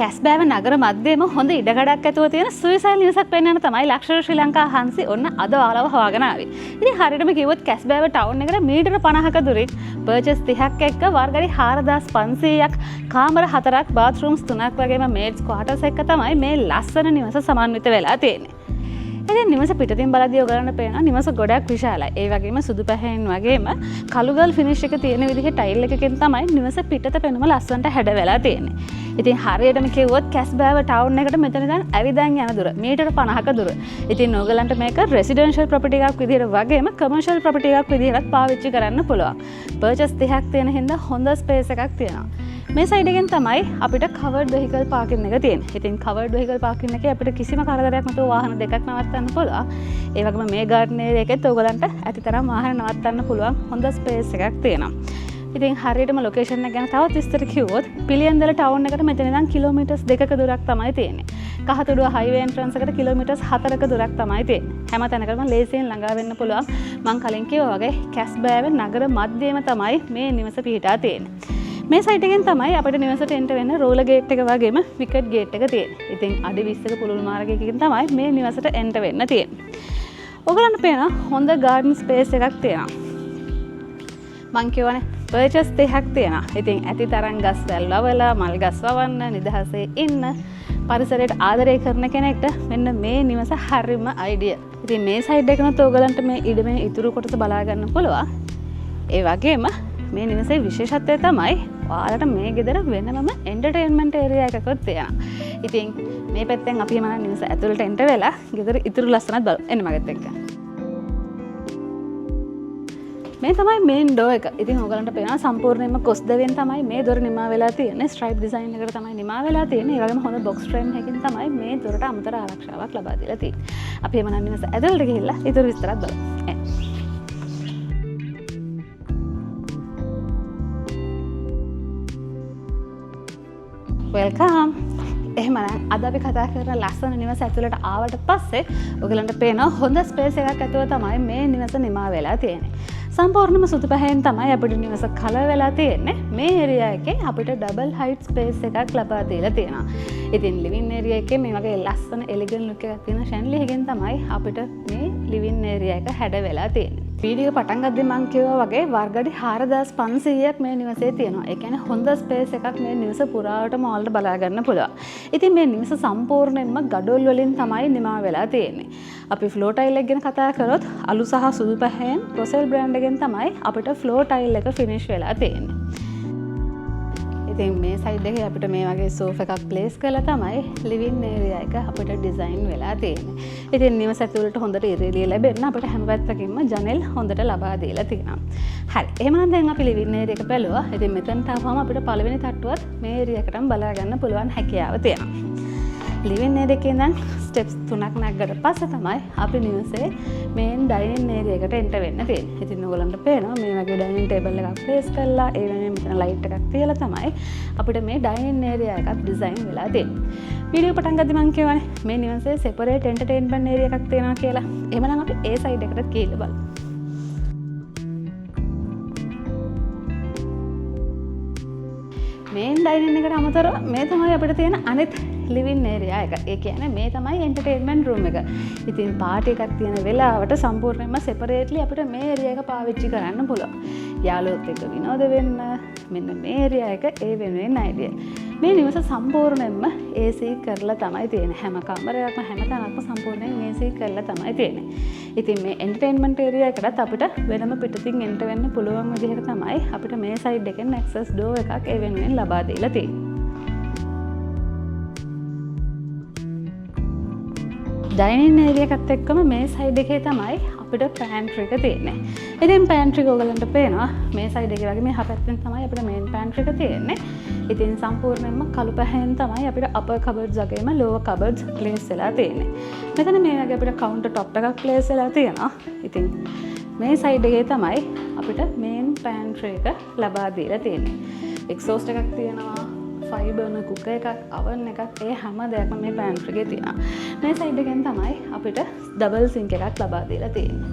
කැස්බෑව නගර මධ්‍යම හොඳ ඉඩකඩක් ඇතුව තියෙන සුවිසල් නිවසක් පෙන්වන්න තමයි ලක්ෂරි ශ්‍රී ලංකා හන්සි ඔන්න අද ඔයාලව හොයාගෙන ආවේ. ඉතින් හරියටම කිව්වොත් කැස්බෑව ටවුන් එකට මීටර 50ක දුරින් පර්චේස් 30ක් එක්ක වර්ග අඩි 4500ක්, කාමර 4ක්, බාත්රූම්ස් 3ක් වගේම මේඩ්ස් ක්වාටර්ස් එක්ක තමයි මේ ලස්සන නිවස සමන්විත වෙලා තියෙන්නේ. ඉතින් නිවස පිටතින් බලද්දී ඔයගලන්ට පේනවා නිවස ගොඩක් විශාලයි. ඒ වගේම සුදු පැහැයෙන් වගේම කළුගල් ෆිනිෂ් එක තියෙන විදිහේ ටයිල් එකකින් තමයි නිවස පිටත පෙනුම ලස්සනට හැඩ වෙලා තියෙන්නේ. ඉතින් හරියටම කිව්වොත් කැස්බෑව ටවුන් එකට මෙතන ඉඳන් ඇවිදන් යන දුර මීටර 50ක දුර. ඉතින් ඔයගලන්ට මේක රෙසිඩෙන්ෂල් ප්‍රොපර්ටි එකක් විදිහට වගේම කමර්ෂල් ප්‍රොපර්ටි එකක් විදිහටත් පාවිච්චි කරන්න පුළුවන්. පර්චේස් 30ක් තියෙන හින්දා හොඳ ස්පේස් එකක් තියෙනවා. මේ සයිඩ් එකෙන් තමයි අපිට කවර්ඩ් වෙහිකල් පාකින් එක තියෙන්නේ. ඉතින් කවර්ඩ් වෙහිකල් පාකින් එකේ අපිට කිසිම කරදරයක් නැතුව වාහන දෙකක් නවත්තන්න පුළුවන්. ඒ වගේම මේ ගාඩන් ඒරියා එකෙත් ඔයගලන්ට ඇතිතරම් වාහන නවත්තන්න පුළුවන් හොඳ ස්පේස් එකක් තියෙනවා. ඉතින් හරියටම ලොකේෂන් එක ගැන තවත් විස්තර කිව්වොත් පිළියන්දල ටවුන් එකට මෙතන ඉඳන් කිලෝමීටර්ස් 2ක දුරක් තමයි තියෙන්නේ. කහතුඩුව හයිවේ එන්ට්‍රන්ස් එකට කිලෝමීටර්ස් 4ක දුරක් තමයි තියෙන්නේ. හැම තැනකටම ලේසියෙන් ළඟා වෙන්න පුළුවන්. මං කලින් කිව්වා වගේ කැස්බෑව නගර මධ්‍යම තමයි මේ නිවස පිහිටා තියෙන්නේ. මේ සයිට් එකෙන් තමයි අපිට නිවසට එන්ටර් වෙන්න රෝලර් ගේට් එක වගේම විකට් ගේට් එක තියෙන්නේ. ඉතින් අඩි 20ක පුළුල් මාර්ගයකින් තමයි මේ නිවසට එන්ටර් වෙන්න තියෙන්නේ. ඔයගලන්ට පේනවා හොඳ ගාඩන් ස්පේස් එකක් තියෙනවා. මං කියවනේ පර්චස් 30ක් තියෙනවා. ඉතින් ඇති තරම් ගස් වැල් වවලා මල් ගස් වවන්න නිදහසේ ඉන්න පරිසරයට ආදරය කරන කෙනෙක්ට මෙන්න මේ නිවස හරිම අයිඩියල්. ඉතින් මේ සයිඩ් එකනත් ඔයගලන්ට මේ ඉඩමේ ඉතුරු කොටස බලා ගන්න පුළුවන්. ඒ වගේම මේ නිවසේ විශේෂත්වය තමයි ඔයාලට මේ ගෙදර වෙනමම එන්ටර්ටේන්මන්ට් ඒරියා එකකුත් තියෙනවා. ඉතින් මේ පැත්තෙන් අපි එමනම් නිවස ඇතුළට එන්ටර් වෙලා ගෙදර ඉතුරු ලස්සනත් බලමු. එන්න මගෙත් එක්ක. මේ තමයි මේන් ඩෝ එක. ඉතින් ඔයගලන්ට පේනවා සම්පූර්ණයෙන්ම කොස් දැවෙන් තමයි මේ දොර නිමා වෙලා තියෙන්නේ. ස්ට්‍රයිප් ඩිසයින් එකට තමයි නිමා වෙලා තියෙන්නේ. ඒ වගේම හොඳ බොක්ස් ෆ්‍රේම් එකකින් තමයි මේ දොරට අමතර ආරක්ෂාවක් ලබා දීලා තියෙන්නේ. අපි එමනම් නිවස ඇතුළට ගිහිල්ලා ඉතුරු විස්තරත් බලමු. එන්න. Welcome. එහෙමනම් අද අපි කතා කරන ලස්සන නිවස ඇතුළට ආවට පස්සේ ඔයගලන්ට පේනවා හොඳ ස්පේස් එකක් ඇතුව තමයි මේ නිවස නිමා වෙලා තියෙන්නේ. සම්පූර්ණම සුදු පැහැයෙන් තමයි අපිට නිවස කලර් වෙලා තියෙන්නේ. මේ ඒරියා එකේ අපිට ඩබල් හයිට් ස්පේස් එකක් ලබා දීලා තියෙනවා. ඉතින් ලිවින් ඒරියා එකේ මේ වගේ ලස්සන එලිගන්ට් ලුක් එකක් තියෙන ෂැන්ලියර් එකෙන් තමයි අපිට මේ ලිවින් ඒරියා එක හැඩ වෙලා තියෙන්නේ. වීඩියෝ පටන් ගද්දි මං කිව්වා වගේ වර්ග අඩි 4500ක් මේ නිවසේ තියෙනවා. ඒ කියන්නේ හොඳ ස්පේස් එකක් මේ නිවස පුරාවටම ඔයාලට බලා ගන්න පුළුවන්. ඉතින් මේ නිවස සම්පූර්ණයෙන්ම ගඩොල් වලින් තමයි නිමා වෙලා තියෙන්නේ. අපි ෆ්ලෝර් ටයිල් එක ගැන කතා කරොත් අලු සහ සුදු පැහැයෙන් රොසෙල් බ්‍රෑන්ඩ් එකෙන් තමයි අපිට ෆ්ලෝර් ටයිල් එක ෆිනිෂ් වෙලා තියෙන්නේ. ඉතින් මේ සයිඩ් එකේ අපිට මේ වගේ සෝෆා එකක් ප්ලේස් කරලා තමයි ලිවින් ඒරියා එක අපිට ඩිසයින් වෙලා තියෙන්නේ. ඉතින් නිවස ඇතුළට හොඳට ඉර එළිය ලැබෙන්න අපිට හැම පැත්තකින්ම ජනෙල් හොඳට ලබා දීලා තියෙනවා. හරි. එහෙමනම් දැන් අපි ලිවින් ඒරියා එක බැලුවා. ඉතින් මෙතනට ආවම අපිට පළවෙනි තට්ටුවත් මේ ඒරියා එකටම බලා ගන්න පුළුවන් හැකියාව තියෙනවා. ලිවින් ඒරියා එකේ ඉඳන් ස්ටෙප්ස් 3ක් නැග්ගට පස්සේ තමයි අපි නිවසේ මේන් ඩයිනින් ඒරියා එකට එන්ටර් වෙන්න තියෙන්නේ. ඉතින් ඔයගොල්ලන්ට පේනවා මේ වගේ ඩයිනින් ටේබල් එකක් ප්ලේස් කරලා ඒ වෙනුවෙන් මෙතන ලයිට් එකක් තියලා තමයි අපිට මේ ඩයිනින් ඒරියා එකත් ඩිසයින් වෙලා තියෙන්නේ. වීඩියෝ පටන් ගද්දි මං කියවනේ මේ නිවසේ සෙපරේට් එන්ටර්ටේන්මන්ට් ඒරියා එකක් තියෙනවා කියලා. එහෙමනම් අපි ඒ සයිඩ් එකටත් ගිහිල්ලා බලමු. මේන් ඩයිනින් එකට අමතරව මේ තමයි අපිට තියෙන අනිත් ලිවින් ඒරියා එක. ඒ කියන්නේ මේ තමයි එන්ටර්ටේන්මන්ට් රූම් එක. ඉතින් පාටි එකක් තියෙන වෙලාවට සම්පූර්ණයෙන්ම සෙපරේට්ලි අපිට මේ ඒරියා එක පාවිච්චි කරන්න පුළුවන්. යාළුවොත් එක්ක විනෝද වෙන්න මෙන්න මේ ඒරියා එක ඒ වෙනුවෙන් අයිඩියල්. මේ නිවස සම්පූර්ණයෙන්ම AC කරලා තමයි තියෙන්නේ. හැම කාමරයක්ම හැම තැනක්ම සම්පූර්ණයෙන් AC කරලා තමයි තියෙන්නේ. ඉතින් මේ එන්ටර්ටේන්මන්ට් ඒරියා එකටත් අපිට වෙනම පිටතින් එන්ටර් වෙන්න පුළුවන් විදිහට තමයි අපිට මේ සයිඩ් එකෙන් ඇක්සස් ඩෝර් එකක් ඒ වෙනුවෙන් ලබා දීලා තියෙන්නේ. ඩයිනින් ඒරියා එකත් එක්කම මේ සයිඩ් එකේ තමයි අපිට පෑන්ට්‍රි එක තියෙන්නේ. ඉතින් පෑන්ට්‍රි එක ඔයගලන්ට පේනවා මේ සයිඩ් එකේ වගේ මේ එහා පැත්තෙන් තමයි අපිට මේන් පෑන්ට්‍රි එක තියෙන්නේ. ඉතින් සම්පූර්ණයෙන්ම කළු පැහැයෙන් තමයි අපිට අපර් කබඩ්ස් වගේම ලෝවර් කබඩ්ස් ප්ලේස් වෙලා තියෙන්නේ. මෙතන මේ වගේ අපිට කවුන්ටර් ටොප් එකක් ප්ලේස් වෙලා තියෙනවා. ඉතින් මේ සයිඩ් එකේ තමයි අපිට මේන් පෑන්ට්‍රි එක ලබා දීලා තියෙන්නේ. එක්සෝස්ට් එකක් තියෙනවා. ෆයිබර් බර්නර් කුකර් එකක්, අවන් එකක්, ඒ හැම දෙයක්ම මේ පෑන්ට්‍රි එකේ තියෙනවා. මේ සයිඩ් එකෙන් තමයි අපිට ඩබල් සිංක් එකක් ලබා දීලා තියෙන්නේ.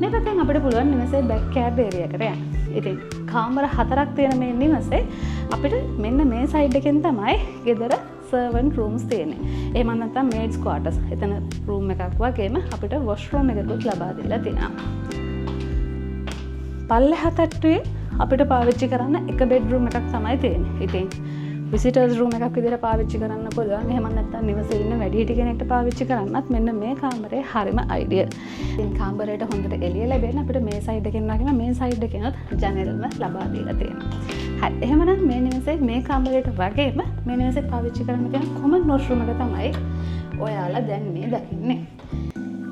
මේ පැත්තෙන් අපිට පුළුවන් නිවසේ බැක් යාඩ් ඒරියා එකට යන්න. ඉතින් කාමර 4ක් තියෙන මේ නිවසේ අපිට මෙන්න මේ සයිඩ් එකෙන් තමයි ගෙදර සර්වන්ට් රූම්ස් තියෙන්නේ. එහෙම නැත්නම් මේඩ්ස් ක්වාටර්ස්. එතන රූම් එකක් වගේම අපිට වොෂ්රූම් එකකුත් ලබා දීලා තියෙනවා. පල්ලෙහා තට්ටුවේ අපිට පාවිච්චි කරන්න එක බෙඩ්රූම් එකක් තමයි තියෙන්නේ. ඉතින් විසිටර්ස් රූම් එකක් විදිහට පාවිච්චි කරන්න පුළුවන්. එහෙම නැත්නම් නිවසේ ඉන්න වැඩිහිටි කෙනෙක්ට පාවිච්චි කරන්නත් මෙන්න මේ කාමරේ හරිම අයිඩියල්. ඉතින් කාමරයට හොඳට එළිය ලැබෙන අපිට මේ සයිඩ් එකෙන් වගේම මේ සයිඩ් එකෙනුත් ජනෙල්ම ලබා දීලා තියෙනවා. හරි. එහෙමනම් මේ නිවසේ මේ කාමරයට වගේම මේ නිවසේ පාවිච්චි කරන්න තියෙන කොමන් වොෂ්රූම් එක තමයි ඔයාලා දැන් මේ දකින්නේ.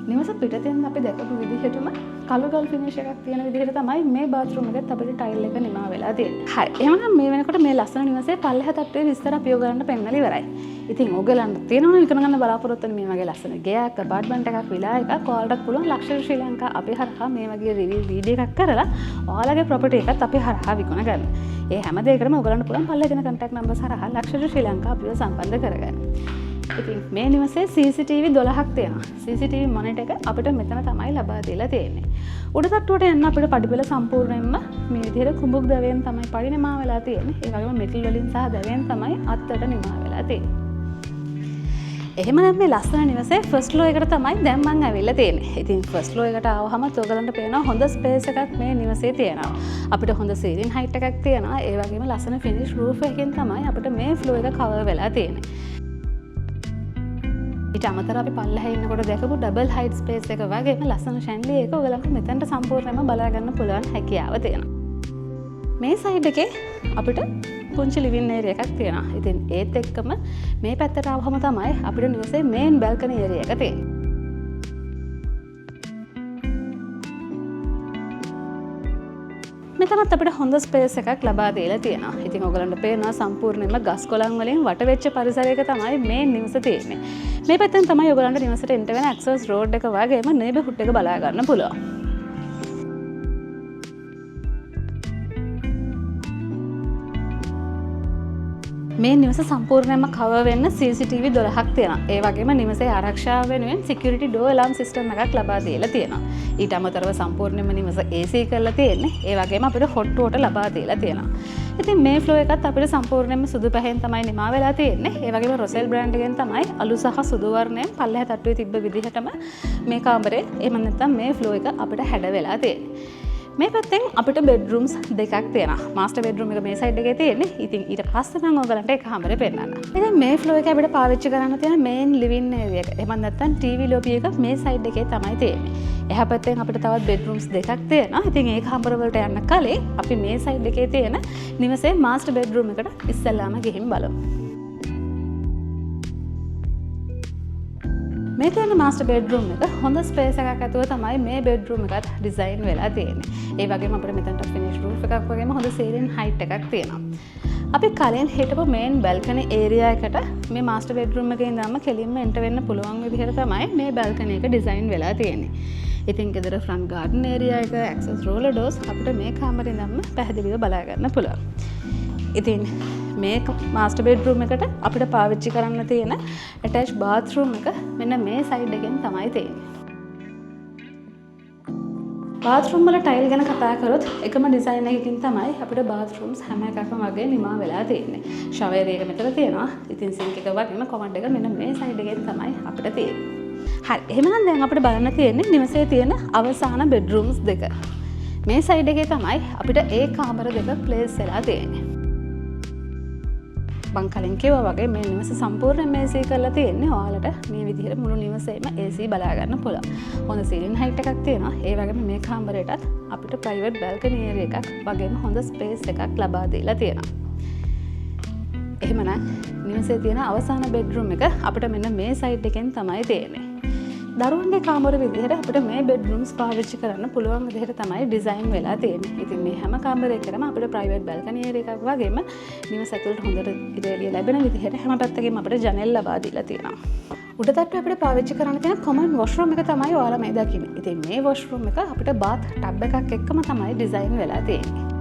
නිවස පිටතින් අපි දැකපු විදිහටම කළු ගල් ෆිනිෂ් එකක් තියෙන විදිහට තමයි මේ බාත්රූම් එකෙත් අපිට ටයිල් එක නිමා වෙලා තියෙන්නේ. හරි. එහෙමනම් මේ වෙනකොට මේ ලස්සන නිවසේ පල්ලෙහා තට්ටුවේ විස්තර අපි ඔයගලන්ට පෙන්නලා ඉවරයි. ඉතින් ඔයගලන්ට තියෙනවනේ විකුණ ගන්න බලාපොරොත්තු වෙන මේ වගේ ලස්සන ගෙයක්, ඇපාර්ට්මන්ට් එකක්, විලා එකක් ඔයාලටත් පුළුවන් ලක්ෂරි ශ්‍රී ලංකා අපි හරහා මේ වගේ රිවිව් වීඩියෝ එකක් කරලා ඔයාලගේ ප්‍රොපර්ටි එකත් අපි හරහා විකුණ ගන්න. ඒ හැම දෙයකටම ඔයගලන්ට පුළුවන් පල්ලෙහා දෙන කන්ටැක්ට් නම්බර්ස් හරහා ලක්ෂරි ශ්‍රී ලංකා අපිව සම්බන්ධ කරගන්න. ඉතින් මේ නිවසේ CCTV 12ක් තියෙනවා. CCTV monitor එක අපිට මෙතන තමයි ලබා දීලා තියෙන්නේ. උඩ තට්ටුවට යන්න අපිට පඩිපෙළ සම්පූර්ණයෙන්ම මේ විදිහට කුඹුක් දැවයෙන් තමයි පඩි නිමා වෙලා තියෙන්නේ. ඒ වගේම මෙටල් වලින් සහ දැවයෙන් තමයි අත්තට නිමා වෙලා තියෙන්නේ. එහෙමනම් මේ ලස්සන නිවසේ ෆස්ට් ෆ්ලෝර් එකට තමයි දැන් මං ඇවිල්ලා තියෙන්නේ. ඉතින් ෆස්ට් ෆ්ලෝර් එකට ආවහම ඔයගලන්ට පේනවා හොඳ ස්පේස් එකක් මේ නිවසේ තියෙනවා. අපිට හොඳ සීලින් හයිට් එකක් තියෙනවා. ඒ වගේම ලස්සන ෆිනිෂ් රූෆ් එකකින් තමයි අපිට මේ ෆ්ලෝර් එක කවර් වෙලා තියෙන්නේ. ඊට අමතරව අපි පල්ලෙහා ඉන්නකොට දැකපු ඩබල් හයිට් ස්පේස් එක වගේම ලස්සන ෂැන්ඩලියර් එක ඔයගලන්ට මෙතනට සම්පූර්ණයෙන්ම බලා ගන්න පුළුවන් හැකියාව තියෙනවා. මේ සයිඩ් එකේ අපිට පුංචි ලිවින් ඒරියා එකක් තියෙනවා. ඉතින් ඒත් එක්කම මේ පැත්තට ආවහම තමයි අපිට නිවසේ මේන් බැල්කනි ඒරියා එක තියෙන්නේ. මෙතනත් අපිට හොඳ ස්පේස් එකක් ලබා දීලා තියෙනවා. ඉතින් ඔයගලන්ට පේනවා සම්පූර්ණයෙන්ම ගස් කොළන් වලින් වට වෙච්ච පරිසරයක තමයි මේ නිවස තියෙන්නේ. මේ පැත්තෙන් තමයි ඔයගලන්ට නිවසට එන්ටර් වෙන ඇක්සස් රෝඩ් එක වගේම නේබර්හුඩ් එක බලා ගන්න පුළුවන්. මේ නිවස සම්පූර්ණයෙන්ම කවර් වෙන්න CCTV 12ක් තියෙනවා. ඒ වගේම නිවසේ ආරක්ෂාව වෙනුවෙන් සිකියුරිටි ඩෝර් ඇලාම් සිස්ටම් එකක් ලබා දීලා තියෙනවා. ඊට අමතරව සම්පූර්ණයෙන්ම නිවස AC කරලා තියෙන්නේ. ඒ වගේම අපිට හොට් වෝටර් ලබා දීලා තියෙනවා. ඉතින් මේ ෆ්ලෝර් එකත් අපිට සම්පූර්ණයෙන්ම සුදු පැහැයෙන් තමයි නිමා වෙලා තියෙන්නේ. ඒ වගේම රොසෙල් බ්‍රෑන්ඩ් එකෙන් තමයි අලු සහ සුදු වර්ණයෙන් පල්ලෙහා තට්ටුවේ තිබ්බ විදිහටම මේ කාමරේ එහෙම නැත්නම් මේ ෆ්ලෝර් එක අපිට හැඩ වෙලා තියෙන්නේ. මේ පැත්තෙන් අපිට බෙඩ්රූම්ස් දෙකක් තියෙනවා. මාස්ටර් බෙඩ්රූම් එක මේ සයිඩ් එකේ තියෙන්නේ. ඉතින් ඊට පස්සේ මම ඔයගලන්ට ඒ කාමරේ පෙන්නන්නම්. ඉතින් මේ ෆ්ලෝර් එක අපිට පාවිච්චි කරන්න තියෙන මේන් ලිවින් ඒරියා එක. එහෙම නැත්නම් ටීවී ලොබි එක මේ සයිඩ් එකේ තමයි තියෙන්නේ. එහා පැත්තෙන් අපිට තවත් බෙඩ්රූම්ස් දෙකක් තියෙනවා. ඉතින් ඒ කාමර වලට යන්න කලින් අපි මේ සයිඩ් එකේ තියෙන නිවසේ මාස්ටර් බෙඩ්රූම් එකට ඉස්සෙල්ලාම ගිහින් බලමු. මේ තියෙන මාස්ටර් බෙඩ්රූම් එක හොඳ ස්පේස් එකක් ඇතුව තමයි මේ බෙඩ්රූම් එකත් ඩිසයින් වෙලා තියෙන්නේ. ඒ වගේම අපිට මෙතනට ෆිනිෂ් රූෆ් එකක් වගේම හොඳ සීලින් හයිට් එකක් තියෙනවා. අපි කලින් හිටපු මේන් බැල්කනි ඒරියා එකට මේ මාස්ටර් බෙඩ්රූම් එකේ ඉඳන්ම කෙලින්ම එන්ටර් වෙන්න පුළුවන් විදිහට තමයි මේ බැල්කනි එක ඩිසයින් වෙලා තියෙන්නේ. ඉතින් ගෙදර ෆ්‍රන්ට් ගාඩන් ඒරියා එක, ඇක්සස් රෝලර් ඩෝර්ස් අපිට මේ කාමරේ ඉඳන්ම පැහැදිලිව බලා ගන්න පුළුවන්. ඉතින් මේ මාස්ටර් බෙඩ්රූම් එකට අපිට පාවිච්චි කරන්න තියෙන ඇටච් බාත්රූම් එක මෙන්න මේ සයිඩ් එකෙන් තමයි තියෙන්නේ. බාත්රූම් වල ටයිල් ගැන කතා කරොත් එකම ඩිසයින් එකකින් තමයි අපිට බාත්රූම්ස් හැම එකක්ම වගේ නිමා වෙලා තියෙන්නේ. ෂවර් එක මෙතන තියෙනවා. ඉතින් සින්ක් එක වගේම කොමඩ් එක මෙන්න මේ සයිඩ් එකෙන් තමයි අපිට තියෙන්නේ. හරි. එහෙමනම් දැන් අපිට බලන්න තියෙන්නේ නිවසේ තියෙන අවසාන බෙඩ්රූම්ස් දෙක. මේ සයිඩ් එකේ තමයි අපිට ඒ කාමර දෙක ප්ලේස් වෙලා තියෙන්නේ. මං කලින් කිව්වා වගේ මේ නිවස සම්පූර්ණයෙන්ම AC කරලා තියෙන්නේ. ඔයාලට මේ විදිහට මුළු නිවසේම AC බලා ගන්න පුළුවන්. හොඳ සීලින් හයිට් එකක් තියෙනවා. ඒ වගේම මේ කාමරයටත් අපිට ප්‍රයිවට් බැල්කනි ඒරියා එකක් වගේම හොඳ ස්පේස් එකක් ලබා දීලා තියෙනවා. එහෙමනම් නිවසේ තියෙන අවසාන බෙඩ්රූම් එක අපිට මෙන්න මේ සයිඩ් එකෙන් තමයි තියෙන්නේ. දරුවන්ගේ කාමර විදිහට අපිට මේ බෙඩ්රූම්ස් පාවිච්චි කරන්න පුළුවන් විදිහට තමයි ඩිසයින් වෙලා තියෙන්නේ. ඉතින් මේ හැම කාමරයකටම අපිට ප්‍රයිවට් බැල්කනි ඒරියා එකක් වගේම නිවස ඇතුළට හොඳට ඉර එළිය ලැබෙන විදිහට හැම පැත්තකින්ම අපිට ජනෙල් ලබා දීලා තියෙනවා. උඩ තට්ටුවේ අපිට පාවිච්චි කරන්න තියෙන කොමන් වොෂ්රූම් එක තමයි ඔයාලා මේ දකින්නේ. ඉතින් මේ වොෂ්රූම් එක අපිට බාත් ටබ් එකක් එක්කම තමයි ඩිසයින් වෙලා තියෙන්නේ.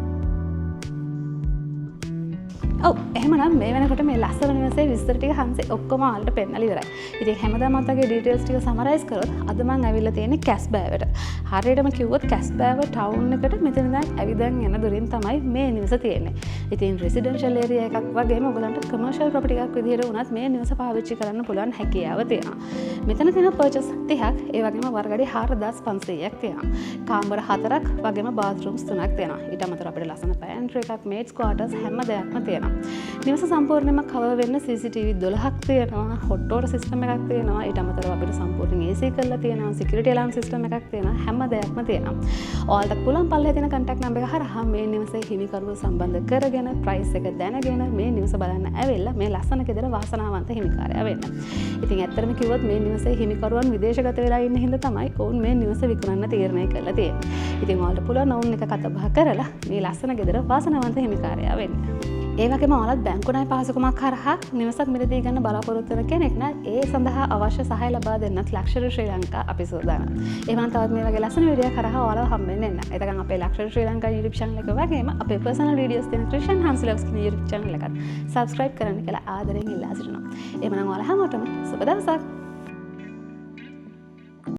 ඔව්, එහෙමනම් මේ වෙනකොට මේ ලස්සන නිවසේ විස්තර ටික හන්සි ඔක්කොම ඔයාලට පෙන්නලා ඉවරයි. ඉතින් හැමදාමත් වගේ ඩීටේල්ස් ටික සමරයිස් කරොත්, අද මං ඇවිල්ලා තියෙන්නේ කැස්බෑවට. හරියටම කිව්වොත් කැස්බෑව ටවුන් එකට මෙතන ඉඳන් ඇවිදන් යන දුරින් තමයි මේ නිවස තියෙන්නේ. ඉතින් රෙසිඩෙන්ෂල් ඒරියා එකක් වගේම ඔයගලන්ට කමර්ෂියල් ප්‍රොපර්ටි එකක් විදිහට වුණත් මේ නිවස පාවිච්චි කරන්න පුළුවන් හැකියාව තියෙනවා. මෙතන තියෙන පර්චස් 30ක්, ඒ වගේම වර්ග අඩි 4500ක් තියෙනවා. කාමර හතරක් වගේම බාත්රූම්ස් තුනක් තියෙනවා. ඊට අමතරව අපිට ලස්සන පැන්ට්‍රි එකක්, මේඩ්ස් ක්වාටර්ස් හැම දෙයක්ම තියෙනවා. නිවස සම්පූර්ණයෙන්ම කවර් වෙන්න CCTV 12ක් තියෙනවා, හොට් වෝටර් සිස්ටම් එකක් තියෙනවා. ඊට අමතරව අපිට සම්පූර්ණයෙන් AC කරලා තියෙනවා, සිකියුරිටි ඇලාම් සිස්ටම් එකක් තියෙනවා, හැම දෙයක්ම තියෙනවා. ඔයාලට පුළුවන් පල්ලෙහා තියෙන කන්ටැක්ට් නම්බර් එක හරහා මේ නිවසේ හිමිකරුව සම්බන්ධ කරගෙන, ප්‍රයිස් එක දැනගෙන, මේ නිවස බලන්න ඇවිල්ලා මේ ලස්සන ගෙදර වාසනාවන්ත හිමිකාරයා වෙන්න. ඉතින් ඇත්තටම කිව්වොත් මේ නිවසේ හිමිකරුවන් විදේශගත වෙලා ඉන්න හින්දා තමයි ඔවුන් මේ නිවස විකුණන්න තීරණය කරලා තියෙන්නේ. ඉතින් ඔයාලට පුළුවන් ඔවුන් එක්ක කතා බහ කරලා මේ ලස්සන ගෙදර වාසනාවන්ත හිමිකාරයා වෙන්න. ඒ වගේම ඔයාලත් බැංකු ණය පහසුකමක් හරහා නිවසක් මිලදී ගන්න බලාපොරොත්තු වෙන කෙනෙක් නම්, ඒ සඳහා අවශ්‍ය සහාය ලබා දෙන්නත් ලක්ෂරි ශ්‍රී ලංකා අපි සූදානම්. එහෙනම් තවත් මේ වගේ ලස්සන වීඩියෝ එකක් හරහා ඔයාලව හම්බෙන්න එන්න. එතකන් අපේ ලක්ෂරි ශ්‍රී ලංකා YouTube channel එක වගේම අපේ පර්සනල් වීඩියෝස් තියෙන ක්‍රිෂන් හන්සි ව්ලොග්ස් කියන YouTube channel එකත් subscribe කරන්න කියලා ආදරෙන් ඉල්ලා සිටිනවා. එහෙමනම් ඔයාලා හැමෝටම සුබ දවසක්.